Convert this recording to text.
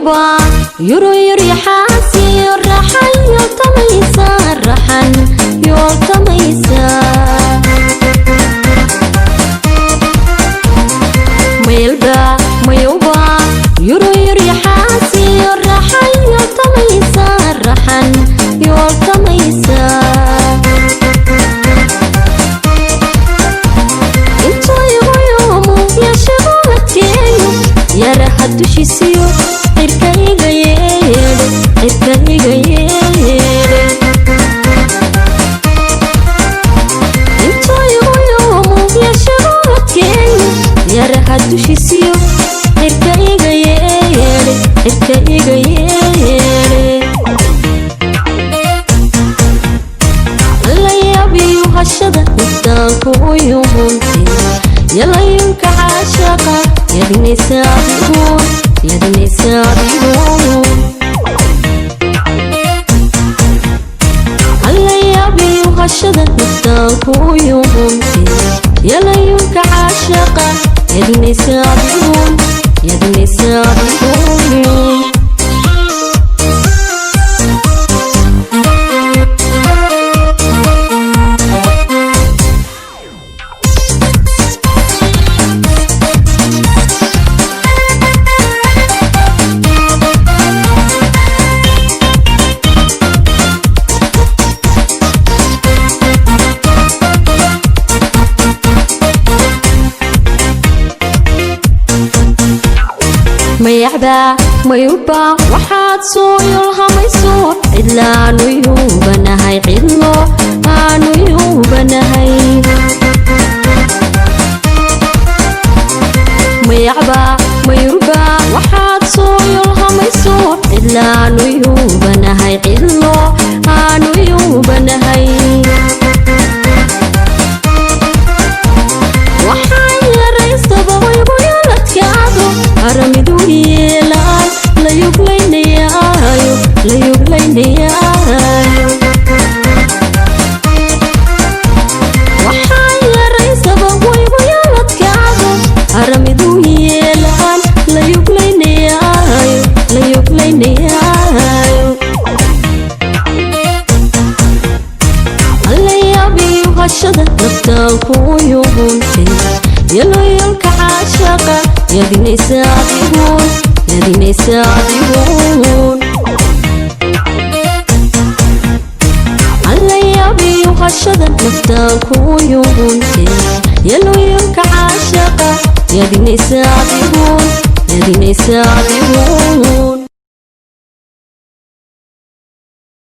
Mayuba yuru yaxaasi raxan yooltamaysa raxan yooltamaysa Mayalba mayuba yuru yaxaasi raxan yooltamaysa raxan yooltamaysa Yaraha dushiisiyo cirkayga yeedhe cirkayga yeedhe Intoygoyomu yashagoadkeeyo yaraha dushiisiyo cirkayga yeedhe cirkayga yeedhe Layabiyo hashada naftaanku uyuhuntay yalayunka caashaqa yadinaysa adiguun yadinaysa adiguun Allayabiyo hashada naftaanku uyuhuntay yalayunka caashaqa yadinaysa adiguun yadinaysa adiguun Mayacba mayuba waxaad soo yolhamayso cidlaanu yuubanahay cidlo aanu yuubanahay Mayacba mayuba waxaad soo yolhamayso cidlaanu yuubanahay cidlo aanu yuubanahay Waxaan yaraystaba waygu yaladkaado aramidu yeelaan la yuglaynayaayo la yuglaynayaayo Waxaan yaraystaba waygu yaladkaado aramidu yeelaan la yuglaynayaayo la yuglaynayaayo Allayabiyo hashada naftaanku uyuhuntay yaloyolka caashaqa yadinaysa adiguun yadinaysa adiguun Allayabiyo hashada naftaanku uyuhuntay yaloyolka caashaqa yadinaysa adiguun yadinaysa adiguun.